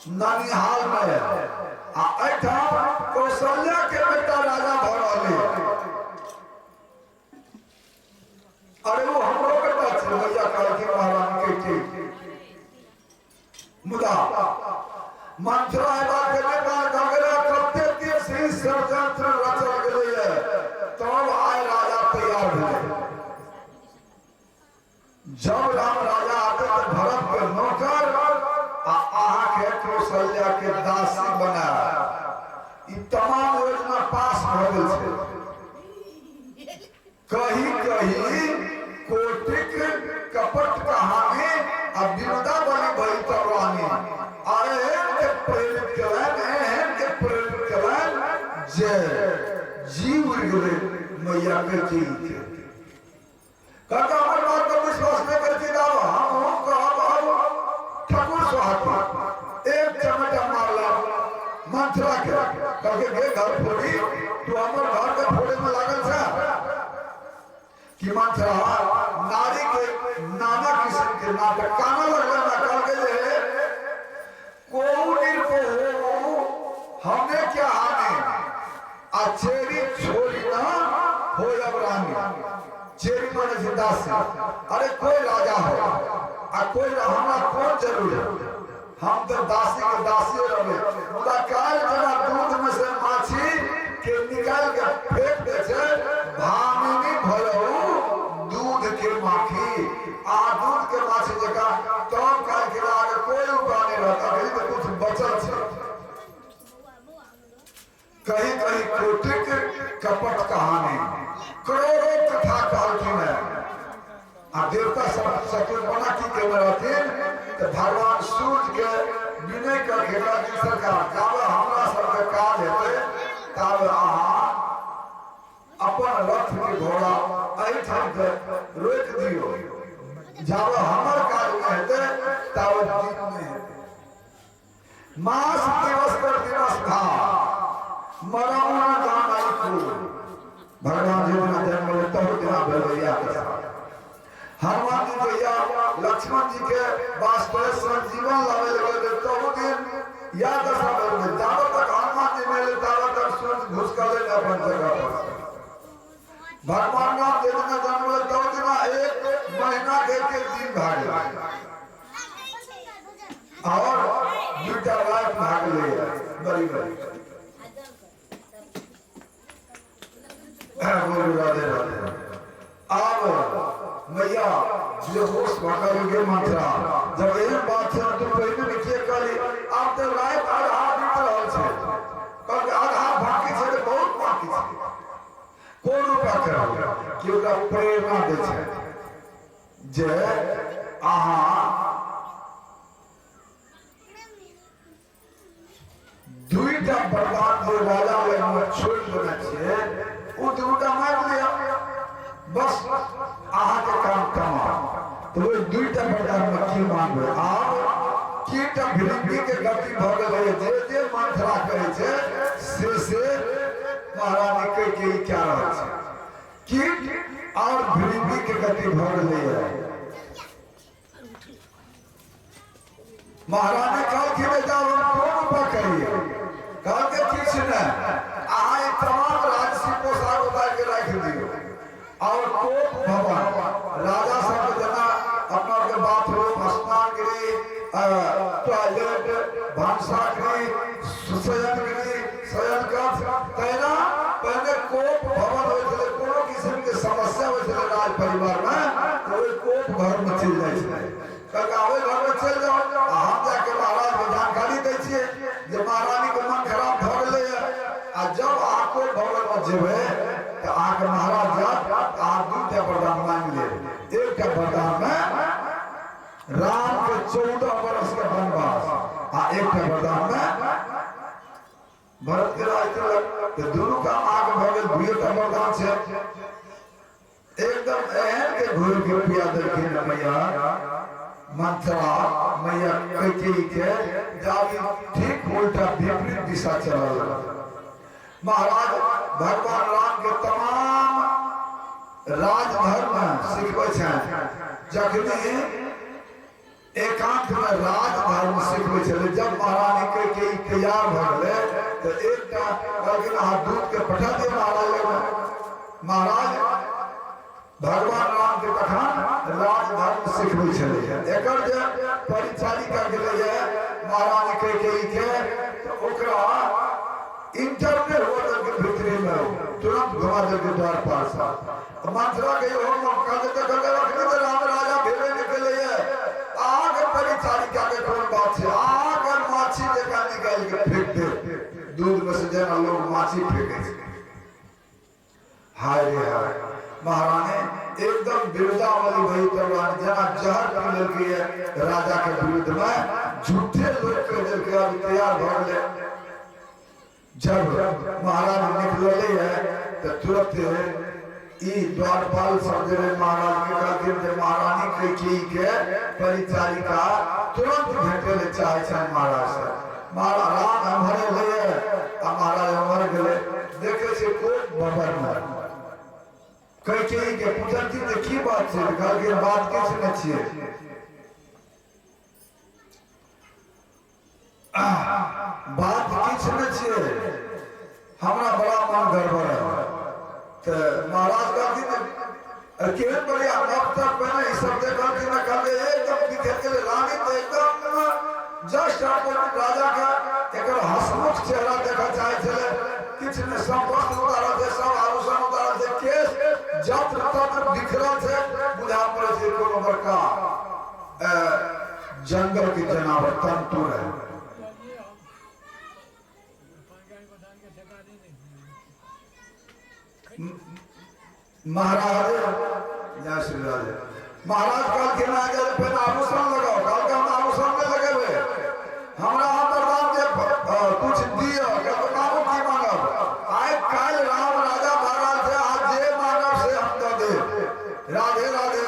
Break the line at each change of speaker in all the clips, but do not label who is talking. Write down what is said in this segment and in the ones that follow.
ननिहाल में आ एहिठाम कौशल्या के बेटा राजा भऽ रहलै। अरे वो हमरो बेटा छै, मैया कहलखिन महारानी के ठीक। मुदा मंत्रा बात के नहि बात भऽ गेलै, कते दिन से ई षड्यंत्र रचल गेलैए, तब आइ राजा तैयार भेलै। जब राम राजा आते तऽ भरत के नौकर आ अहाँ के कौशल्या के दासी बनाए, ई तमाम योजना पास भऽ गेल छै। कही कही कोटिक कपट कहानी आ विनोदा बनी भई तब रानी। आ एहन के प्रेरित केलनि, एहन के प्रेरित केलनि जे जी उड़ि गेलै मैया कैकेयी के। काका हमर बात पर विश्वास नहि करै छी, आब हम कहब आब ठाकुर सोहाती एक चमेटा मारला मंथरा के, कहलकै गे घर फोड़ी, तू हमर घर के फोड़े में लागल छ कि मंथरा नारी के नाना किस्म के नाटक काना लगल ना। कहलकै जे को निरपो हो हमें क्या हानि, आ चेरी छोड़ी ना हो अब रानी। चेरी माने छै दासी। अरे कोई राजा हो आ कोई हमरा कोन जरूरी, हम तो दासी के दासी रहबे। मुदा काल जेना दूध में से माछी के निकाल के फेंक दे छै, भामिनी भरऊ दूध के माखी आ दूध के माछी जकाँ तब काल के आगे कोई उपाय नहीं रहता। अभी तो कुछ बचल छै। कहीं कहीं कोटिक कपट कहानी, करोड़ों कथा कहलखिन है। आ देवता सब शकुनपना की केने रहथिन तऽ भगवान सूर्य के विनय करके कहलखिन, सरकार जाबे हमरा सबके काज हेतै ताबे अहाँ अपन रथ के घोड़ा एहिठाम के रोकि दियौ, जाबे हमर काज नहि हेतै ताबे दीप नहि हेतै। मास दिवस पर दिवस था मरौना जान आई को। भगवान जी दिना जन्म ले तहु दिना भेल दशा। हनुमान जी जहिया लक्ष्मण जी के वास्ते संजीवन लावे लगे तहु दिन या दशा भेल। जाबे तक हनुमान जी नहीं ताबे तक सूर्य घुस कर ले अपन जगह पर। भगवान राम जे दिना जन्म ले तहु दिना एक महीना के एक एक दिन भागे और दूटा रात भाग ले बड़ी बड़ी। बोलू राधे राधे। आब मैया बेहोश भऽ गेल मंत्रा। जब एहन बात छै तो पहिने ने के कहली, आब तऽ राति आधा बीत रहल छै, कहलकै आधा बाकी छै तऽ बहुत बाकी छै, कोन उपाय करब कि ओकरा प्रेरणा दै छै जे अहाँ दुईटा वरदान जे राजा लगमे छोड़ि देने छियै ओ दूटा मारि लिअ, बस अहाँके काम तमाम। तऽ ओहि दुईटा वरदानमे की मांगबै? आब कीट भृंगी के गति भऽ गेलै, जे जे मंथरा करै छै से से महारानी कैकेयी कए रहल छै। कीट और भृंगी के गति भऽ गेलैए। महारानी कहलखिन जाओ हम कोन उपाय करिए? कहलकै किछु नहि, अहाँ ई तमाम राजसी पोशाक उतार के राखि दियौ और कोप भवन राजा सबके जेना अपना के बाथरूम, स्नान गृह, टॉयलेट, भनसा गृह, शयन गृह, शयन कक्ष, तहिना पहिने कोप भवन होइ छलै। कोनो किस्म के समस्या होइ छलै राज परिवार में तऽ ओहि कोप घर में चलि जाइ छलै। कहलकै ओहि घर में चलि जाउ आ हम जाके महाराज के जानकारी दै छियै जे महारानी के मन खराब भऽ गेलैए। आ जब अहाँ कोप भवन में जेबै तऽ अहाँके महाराज जायत, अहाँ दूटा वरदान मांगि लेब। एकटा वरदान में राम के 14 बरस के वनवास आ एकटा वरदान में भरत के राज तिलक, तऽ दुनू काम अहाँके भऽ गेल, दुइएटा वरदान छै। एकदम एहन के घुरि के पिया देलखिन मैया मंथरा मैया कैकेयी के जाबी ठीक उल्टा विपरीत दिशा चलल। महाराज भगवान राम के तमाम राजधर्म सिखबै छनि। जखनी एकांत में राजधर्म सिखबै सिखबै छलै। जब महारानी कैकेयी तैयार भऽ गेलै तऽ एकटा कहलखिन, अहाँ दूत के पठा दिअ महाराज लगमे। महाराज भगवान राम के तखन राजधर्म सिखबै छलै। एकर जे परिचारिका गेलैए महारानी कैकेयी के, तऽ ओकरा इंटर नहि हुअ देलकै भीतरी मे, तुरंत घुमा देलकै द्वार पार सँ। मंथरा के इहो मौका दे तऽ कहलकै, अखनी तऽ राम राजा भेबे नहि केलैए, अहाँके परिचारिका के कोन बात छै? अहाँके माछी जकाँ निकालि के फेंक देब दूध मे से, जेना लोग माछी फेंकै छै। हाय रे हाय, महारानी एकदम विरुदावली भई तलवार जेना जहर पी लेलकै राजा के विरुद्ध में झूठे लोग कह देलकै। अब तैयार भऽ गेलै। जब महाराज निकलले है तऽ तुरंत ई द्वारपाल सब जे रहे, महाराज के कहलखिन जे महारानी कैकेयी के परिचारिका तुरंत भेटे ले चाहे छनि महाराज से। महाराज राम एम्हर एलै आ महाराज एम्हर गेलै, देखै छै कोइ बबर नहि। कैकेयी के पुछलखिन जे की बात छै? कहलखिन, बात किछु नहि छियै, बात किछु नहि छियै, हमरा बड़ा मन गड़बड़ है। तऽ महाराज कहलखिन, केहन बढ़िया नव तक पहिने ई सब देखलखिन ने, कहलकै एकदम बिखेर गेलै रानी। तऽ एकदम जस्ट अपोजिट, राजा के एकर हंसमुख चेहरा देखऽ चाहै छलै। किछु नहि, सब वस्त्र उतारल छै, सब आभूषण उतारल छै, केश जत्र तत्र बिखरल छै, बुझा पड़ै छै कोनो बड़का जंगल के जनावर तंतु रहे। महाराज, जय श्री राधे। महाराज कहलखिन, आ जाए, पहिने आभूषण लगाओ। कहलकै, हम आभूषण नहि लगेबै, हमरा अहाँ वरदान जे कुछ दिअ। कहलकै, मांगू, की मांगब? आइ काल्हि राम राजा भऽ रहल छै, अहाँ जे मांगब से हम दऽ देब। राधे राधे।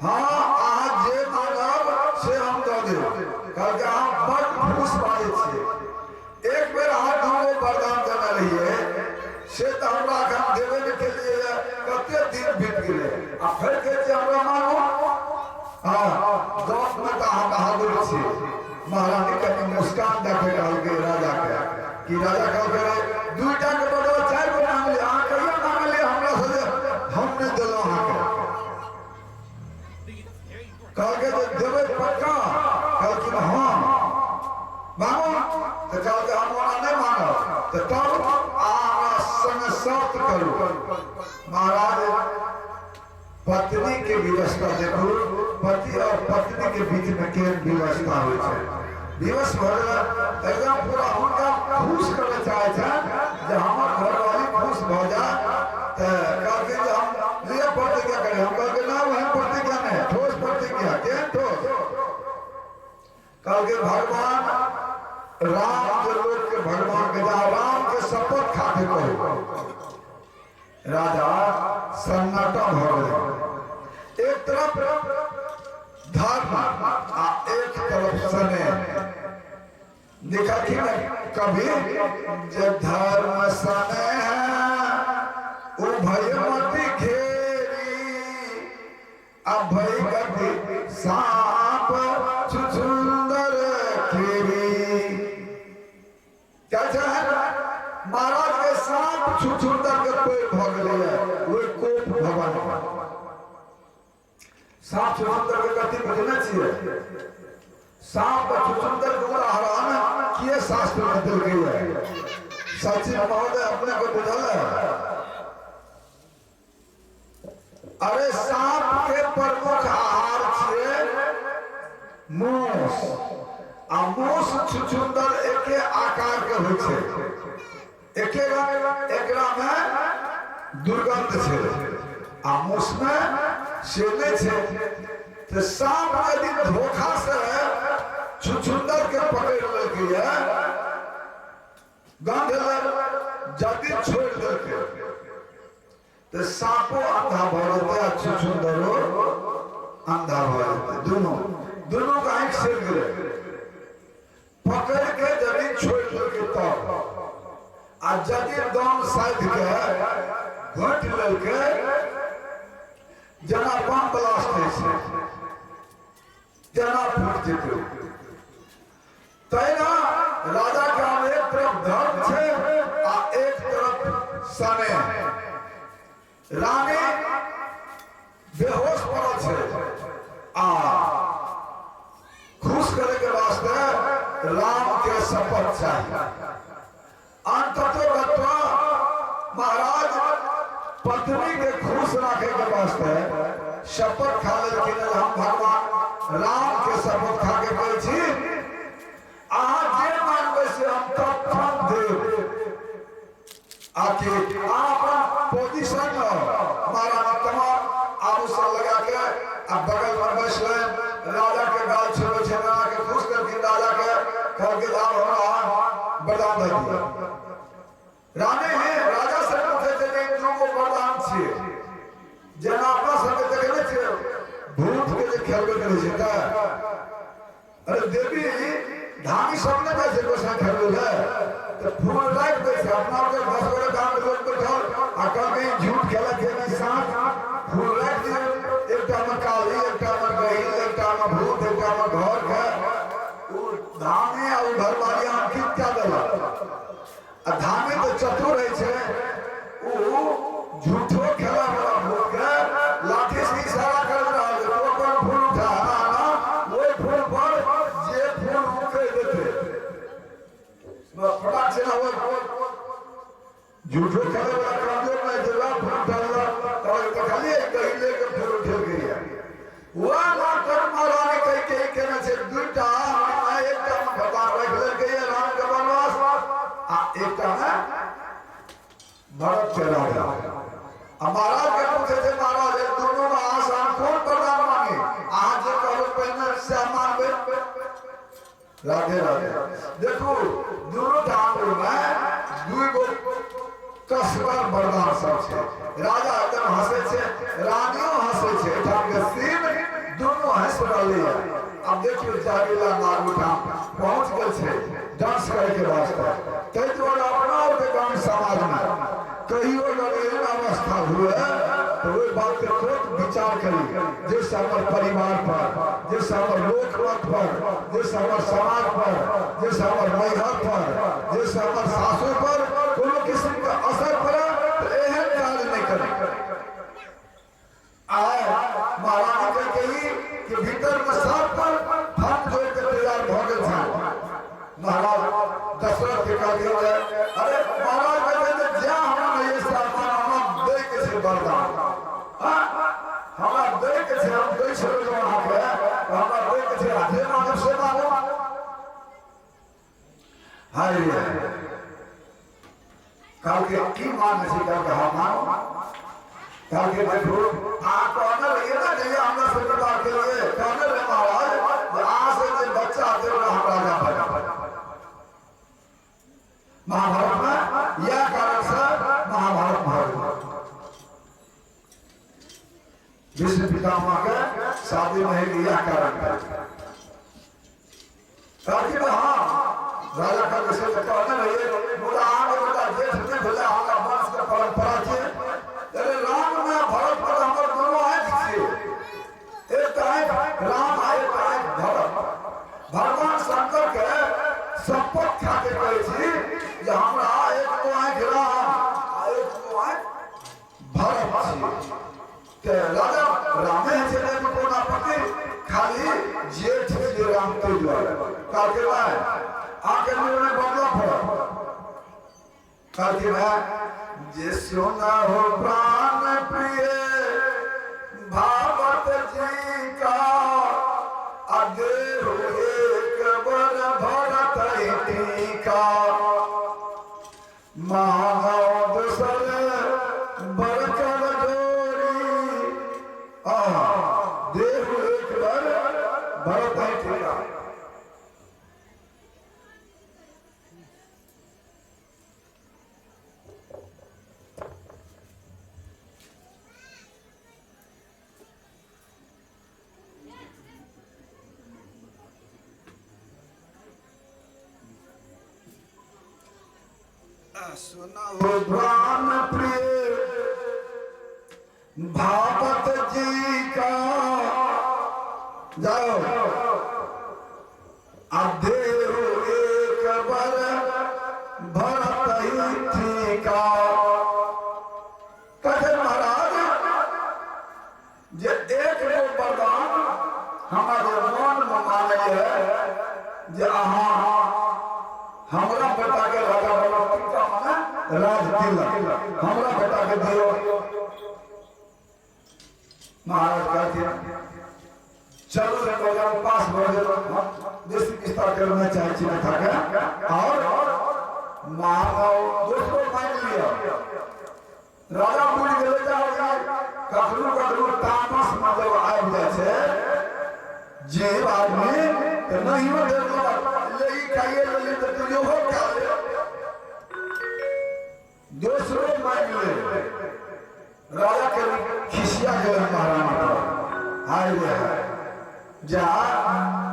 हँ, अहाँ जे मांगब से हम दऽ देब। कहलकै, अहाँ बड़ फूस बाजै छियै। एक बेर अहाँ दूगो वरदान देने रहियै, से तऽ हमरा एखन देबे नहि केलियै, कते दिन बीत गेलै, आ फेर कहै छियै हमरा मांगू। हँ, गपमे तऽ अहाँ बहादुर छियै। महारानी कनि मुस्कान दऽ के कहलकै राजाके कि राजा कहलकै रे, दूटा के बदला 4 गो मांगलियै। अहाँ कहिया मांगलियै हमरा से जे हम नहि देलहुँ अहाँके? कहलकै जे देबै पक्का? कहलखिन, हँ, मांगू। तऽ कहलकै, हम ओना नहि मांगब, तऽ तब अहाँ हमरा संग शर्त करू। महाराज, पत्नी के व्यवस्था देखू, पति और पत्नी के बीच में केहन व्यवस्था होइ छै। विवश भऽ गेल एकदम पूरा, हुनका खुश करय चाहै छनि जे हमर घरवाली खुश भऽ जाय। तऽ कहलखिन जे हम लिअ प्रतिज्ञा करी। हम कहलकै, ना, ओहन प्रतिज्ञा नहि, ठोस प्रतिज्ञा। केहन ठोस? कहलकै, भगवान राम के लोक के भगवान के जा राम के शपथ खा के कहू। राजा सन्नाटा भऽ गेलै। एक तरफ धर्म आ एक तरफ स्नेह। लिखलखिन कभी जे धर्म स्नेह उभय मति घेरी, अभय गति साप छुछुंदर केरी। क्या छै महाराज के साँप छुछुंदर के पैर भऽ गेलैए ओहि कोप भवन। साँप छुछुंदर के गति बुझने छियै? साँप छुछुंदर के उदाहरण किए शास्त्र में देलकैए? सचिन महोदय, अपने के बुझल है? अरे, साँप के प्रमुख आहार छियै मूस, आ मूस छुछुंदर एके आकार के होइ छै, एके रंग। एकरा में दुर्गंध छै आ मूस में से नहि छै। तऽ साँप यदि धोखा से छुछुंदर के पकड़ि लेलकैए, गंध यदि छोड़ि देलकै, तऽ साँपो अंधा भऽ जेतै आ छुछुंदरो अंधा भऽ जेतै। दुनू दुनू के आँखि सड़ि गेलै। पकड़ के यदि छोड़ि देलकै तब, आ यदि दम साधि के घोटि लेलकै, जेना बम ब्लास्ट होइ छै तेना फूटि जेतै। राम के शपथ चाही। अंततो गत्वा महाराज पत्नी के खुश रखे के वास्ते शपथ खा लेलखिन, हम भगवान राम के शपथ खा के कहै छी अहाँ जे मानबै से हम तत्क्षण देब। आकि अहाँ अपन पोजीशन में महाराज तमाम आभूषण लगा के आ बगल में बैसलनि, राजा के गाल छुबै छै, राजा के खुश करथिन, राजा के कहलखिन आब हमरा वरदान दऽ दिअ। रानी हे राजा से पूछै छै जे दूगो वरदान छियै, जेना अपना सबके देखै नहि छियै भूत के जे खेलबैत रहै छै तऽ अरे देवी धामी सब नहि जाइ छै गोसाई खेलबै लए तऽ फूल राखि दै छै अपना के 10 गोटे गाम के लोक बैठल आ कहलकै झूठ खेलक के नहि साँच फूल राखि दियौ, एकटा मे काली, एकटा मे गहिल, एकटा मे भूत, एकटा मे घर के ओ धामी आ ओ घरवाली अंकित कए देलक। आ धामी तऽ चतुर होइ छै, ओ झूठो खेला वाला भूत के लाठी से इशारा करैत रहल जे तू अपन फूल उठा आना, ओहि फूल पर जे फूल उठै देतै फटाक से ना ओहि झूठो खेले वाला कमजोर नहीं छै, वएह फूल उठेलक तऽ देखलियै गहिले के फूल उठेल गेलै। वएह मास्टर महारानी कहि कहि केने छै दूटा एकटा मे भगवान राखि लेलकै राम के वनवास आ एकटा मे भरत के राजा। आ महाराज के पूछे छै महाराज एक दोनों में अहाँ से हम कोन वरदान मांगी, अहाँ जे कहबै पहिने सएह मांगबै। राधे राधे। देखू दुनू ठाकुर में दुई गो कसगर वरदान सब छै, राजा एकदम हंसै छै, रानियो हंसै छै, एहिठाम के सीन दुनू हंस रहलैए। आब देखियौ जहरीला नाग ओहिठाम पहुंच गेल छै डांस करे के वास्ते। ताहि दुआरे अपना आरके गाम समाज में कहियो अगर एहन अवस्था हुए तो ओहि बात के तुरंत विचार करी जैसे हमर परिवार पर, जैसे हमर लोकमत पर, जैसे हमर समाज पर, जैसे हमर नैहर पर, जैसे हमर सासुर पर कोनो किस्म के असर पड़े तो एहन कार्य नहीं करी। आय महारानी के कही कि भीतर में साफ पर फन जोड़ के तैयार भऽ गेल छल। महाराज दशरथ के कहलखिन जे अरे महाराज कहलखिन जे जा हमरा ये सामान हमरा दै के छै वरदान, हमरा दै के छै, हम दै छलहुँ अहाँके, हमरा दै के छै, जे मांगब से मांगू। हाय कहलकै की मांगे छै? कहलकै हम मांगू। कहलकै देखू अहाँ कहने रहियै ने जहिया हमरा से विवाह केलियै, कहने रहे महाराज जे अहाँ से जे बच्चा देब हम राजा बनब। महाभारत में यह कारण से महाभारत भऽ गेल। भीष्म पितामह के शादी में यह कारण भेल। कहलखिन हाँ राजा कहलकै से तऽ कहने रहियै, मुदा अहाँके बेटा जेठ नहि भेलै, अहाँके वंश के परम्परा छियै। अरे राम में भरत पर हमर दुनू आँखि छियै, एक आँखि राम आ एक आँखि भरत। भगवान शंकर के शपथ खा के कहै छी जे हमरा एक गो आँखि राम आ एक गो आँखि भरत छियै। ते राजा रामे छै ने कोनो आपत्ति, खाली जेठ छियै राम ताहि दुआरे। कहलकै भाय अहाँके निर्णय बदलऽ पड़त। कहलकै भाय जे सोना हो प्राण प्रिय भावत जी का आ देहु एक बर भरत टीका, मानव दोसर बरकर जोरी आ देहु एक बर भरत टीका। सुनहु प्राण प्रिय भागवत जी का, जाओ अब देहु एक बर भरत ही ठीका। कहते महाराज जे एक गो वरदान हमारे मन में माने है जे अहाँ हमरा बेटा के राजा बनाओ। टीका माने राज तिलक, हमरा बेटा के दियो। महाराज कहथिन चलू रे बाजार पास भऽ गेल, हम बेसी विस्तार करना चाहै छी कथा के। और मानव दोसरो मानि लिअ, राजा बुझि गेलै जे कखनो कखनो तामस में जब आबि जाइ छै जे आदमी तऽ नहियो ले ई खाइए लेली तऽ तू इहो खा ले, दोसरो मानि ले। राजा के खिसिया गेल महारानी पर, हाय रे हाय। जा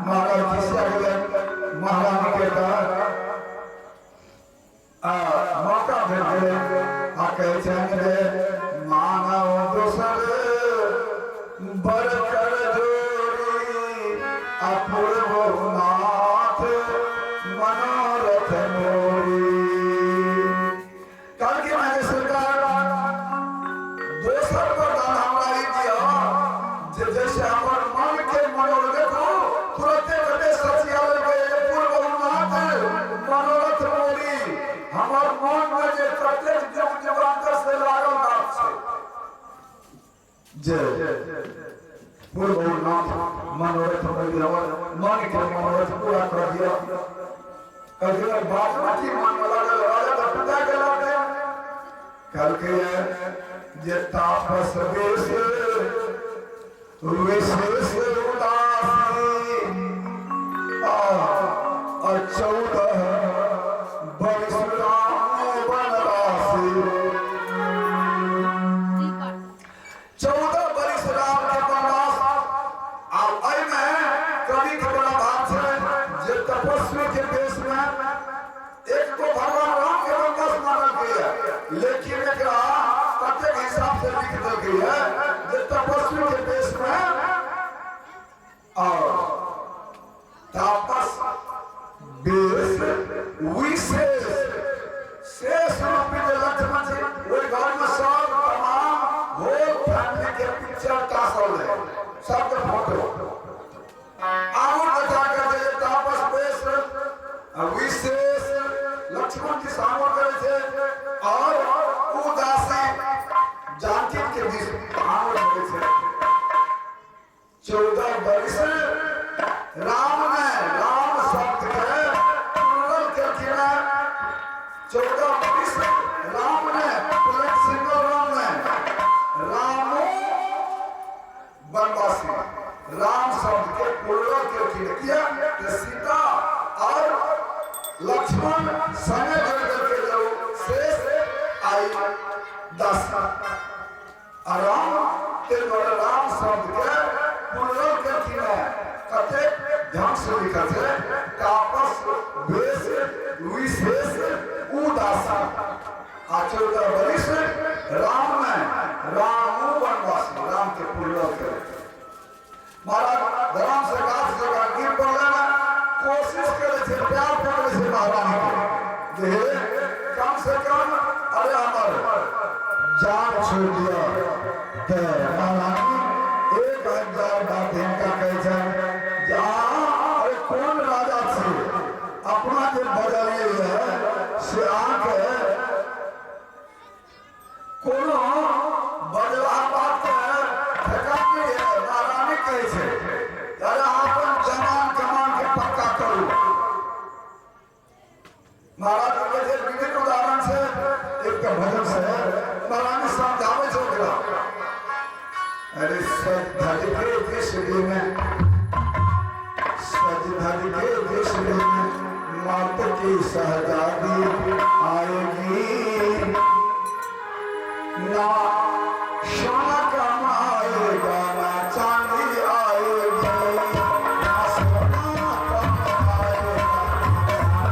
महाराज खिसिया गेल महारानी के तऽ मौका भेट गेलै आ कहै छनि जे मानव दोसर बर कर जोरी अपूर्व नाथ मनोरथ मोरी। कहलखिन हँ जे सरकार दोसर वरदान हमरा ई दिअ जे जैसे हमर मन के मनोरथ देखू तुरते कते सचिया लेलकै जे पूर्व नाथ मनोरथ मोरी, हमर मन में जे कतेक जुग जुगान्तर से लागल बात छै जे पूर्व नाथ मनोरथ मोरी, हमर मन के मनोरथ पूरा कर दिअ। कहलकै बाप की मन में लागल, राजा तऽ पिता के लागल। कहलकै जे तापस वेश विशेष उदासी आ 14 बरिस राम बनवासी। 14 बरिस राम के बनवास। आ एहिमे कवि के बड़ा भाव छै जे तपस्वी के देश में एक तो भगवान राम के बनवास मानल गया, लेकिन एकरा कतेक हिसाब से लिख देल गया जे तपस्वी के देश में और तापस वेश विशेष शेष रूपी जे लक्ष्मण जी ओहि घर में सब तमाम होल फैमिली के पिक्चर टाँसल रहे, सबके फोटो आगू देखा के जे तापस वेश विशेष लक्ष्मण जी सामो करे छै और उदासी जानकी के बीच आगू करे छै। 14 बरिस राम ने राम शब्द के प्लुरल केलखिन। 14 बरिस राम ने प्लस सिंगल राम ने रामो बनवासी, राम शब्द के प्लुरल केलखिन। किया तऽ सीता और लक्ष्मण संगे जोड़ देलकै जे शेष आई दासी आ राम, ताहि दुआरे राम शब्द के प्लुरल केलखिन हेँ। कतेक ढंग से लिखल छै तापस वेश विशेष उदासी आ 14 बरिस राम में रामू बनवासी, राम के प्लुरल केलखिन। महाराज धर्म से गाछ जकाँ गिर पड़लै ने, कोशिश करै छै, प्यार पकड़ै छै महारानी के जे कम से कम अरे हमर जान छोड़ि दिअ। तऽ महारानी 1000 बात हिनका कहै छनि जे अहाँ अरे कोन राजा छी, अपना जे बजलियै से अहाँके कोनो बजलाह बात के ठेकान नहि है। महारानी कहै छै अरे अहाँ अपन जमान कमान के पक्का करू। महाराज कहै छै विभिन्न उदाहरण से एक भजन से महारानी समझाबै छै ओकरा, अरे सज धज के जिस दिन, सज धज के जिस दिन मात की शहजादी आएगी, ना सोना कमाएगा ना चांदी आएगी, ना सोना कमाएगा ना चांदी आएगी।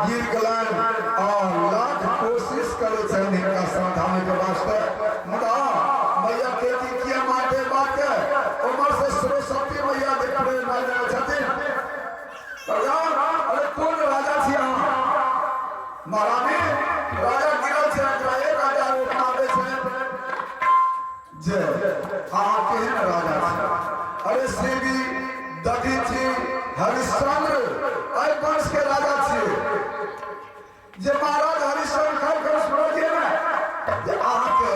गिर गेलनि आ लाख कोशिश करै छनि हिनका समझाने के वास्ते, मुदा मैया के की किया मानते बात के। उमर से सरस्वती मैया देख प्रेम भऽ जाइ छथिन। अरे कोन राजा छी अहाँ? महारानी, राजा गिरल छै, एकरा 1000 उपमा दै छै जे अहाँ केहन राजा छी? अरे शिवी दधीची हरिश्चंद्र एहि वंश के राजा छी। जे महाराज हरिश्चंद्र खर खर सुनलियै ने जे अहाँके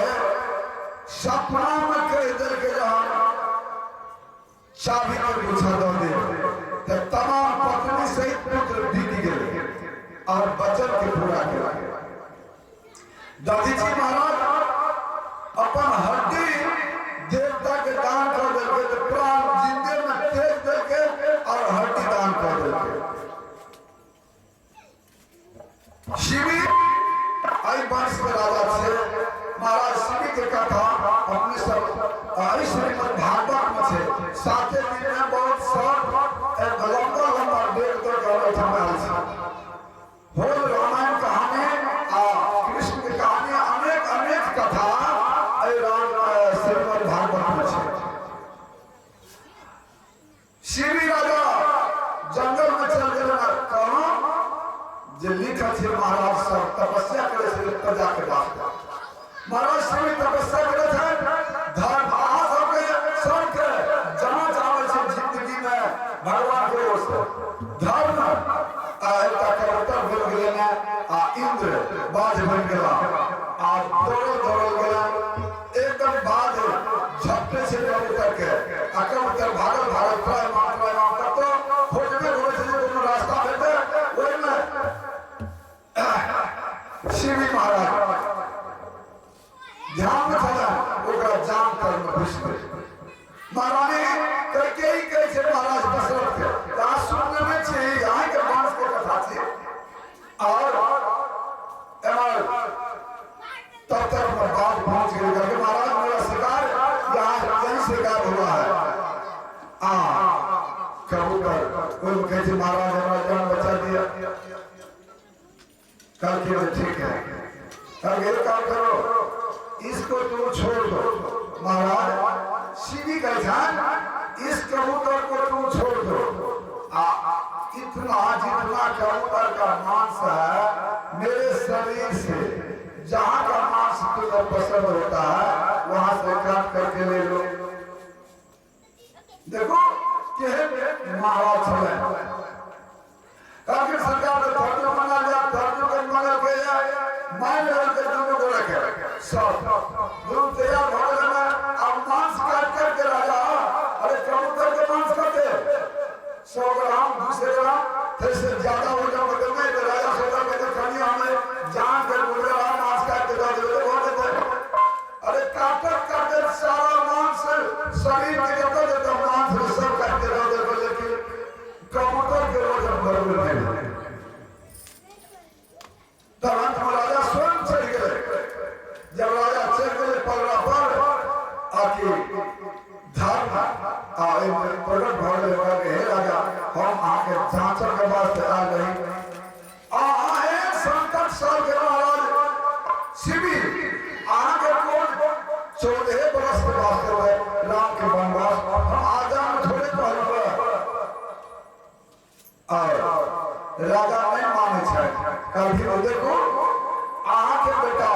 सपना मे कहि देलकै जे हम चाभी के गुच्छा दऽ दे, तऽ तमाम पत्नी सहित पुत्र बीत गेलै और वचन के पूरा केलकै। दधीची महाराज अपन हड्डी देवता के दान कर देलकै, तऽ प्राण जिंदे में तेज देलकै और हड्डी दान कर देलकै। शिवी एहि वंश के राजा छै। महाराज शिवी के कथा अपने सब एहि श्रीमद भागवत में छै। साते दिन में बहुत सब लंबा लंबा डेग दऽ के ओहिठाम आयल छै। होल रामायण कहानी आ कृष्ण के कहानी, अनेक अनेक कथा एहि राम श्रीमद भागवत में छै। शिवी राजा जंगल में चल गेल। कहाँ जे लिखल छै महाराज सब तपस्या करे छै प्रजा के वास्ते। महाराज शिवी तपस्या करे छै धर्म। अहाँ सबके सबके जांच आबै छै जिंदगी में भगवान के ओर से धर्म। आ एकटा कबूतर बनि गेलै ने आ इंद्र बाज बनि गेला आ दौड़ल दौड़ल गेला। एकदम बाज झपटे छै कबूतर के आ कबूतर भागल भागल त्राय माम त्राय माम कतौ खोजबे घुमै छै जे कोनो रास्ता भेटै। ओहिमे शिवी महाराज ध्यान में छलै, ओकरा जान तर में घुसि गेल। महारानी कैकेयी कहै छै महाराज दशरथ के, तऽ अहाँ सुनने नहि छी, अहाँके वंश के कथा छी। और एमहर तब तक में बाघ पहुंच गए। कहलकै, महाराज, मेरा शिकार यहाँ यही शिकार हुआ है। आ कबूतर ओहिमे कहै छै, महाराज, हमरा जान बचा दिया। कहलकै जे ठीक है। कहलकै, एक काम करो, इसको तुम छोड़ दो। महाराज शिवी कहै छनि, इस कबूतर को तुम छोड़ दो आ इतना जितना कबूतर का मांस है, मेरे शरीर से जहां का मांस तुम्हें पसंद होता है, वहां से काट करके ले लो। देखो केहन महाराज छलै। कहलखिन, सरकार ने धर्म मना लिया, धर्म के मना के मान लेलकै। दुनू गोरे के सब दुनू तैयार भऽ गेलै। आब मांस काट करके राजा, अरे कबूतर के मांस काटे 100 ग्राम, 200 ग्राम, फिर से ज्यादा हो जाओ तो नहीं। तो राजा सोचा के तो खानी हमें जान के मुर्गा मांस काट के दे दे तो बहुत देते। अरे काटत काटत सारा मांस शरीर के जब जब मांस सब काट के दे दे, लेकिन कबूतर के वजन बराबर नहीं भेलै। तब अंत में राजा स्वयं चढ़ गए। जब राजा चढ़ गए पगड़ा पर, आके धर्म आ एहिमे प्रकट भऽ गेलै। कहलकै, हे राजा, हम अहाँके जाँचक के वास्ते आयल रही। अहाँ एहन संकट साल के महाराज शिवी, अहाँके कोन 14 बरस के वास्ते रहे राम के वनवास, हम आजाद थोड़े कहलहुँ। और राजा नहीं माने छै। कभी देखो, अहाँके बेटा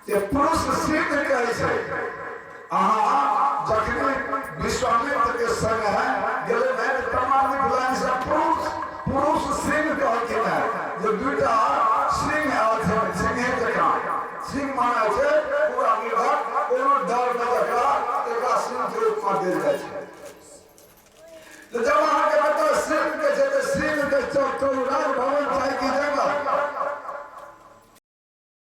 जे पुरुष सिद्ध कहै छै। अहाँ जखने विश्वामित्र के संग है गेलै ने, तऽ तमाम मिथिलानी सब पुरुष पुरुष सिंह कहलखिन है जे दूटा सिंह आयल छै, सिंहे जकाँ। सिंह मानै छै पूरा निर्भर, कोनो डर नहि जकरा, तकरा सिंह के रूपमे देल जाइ छै।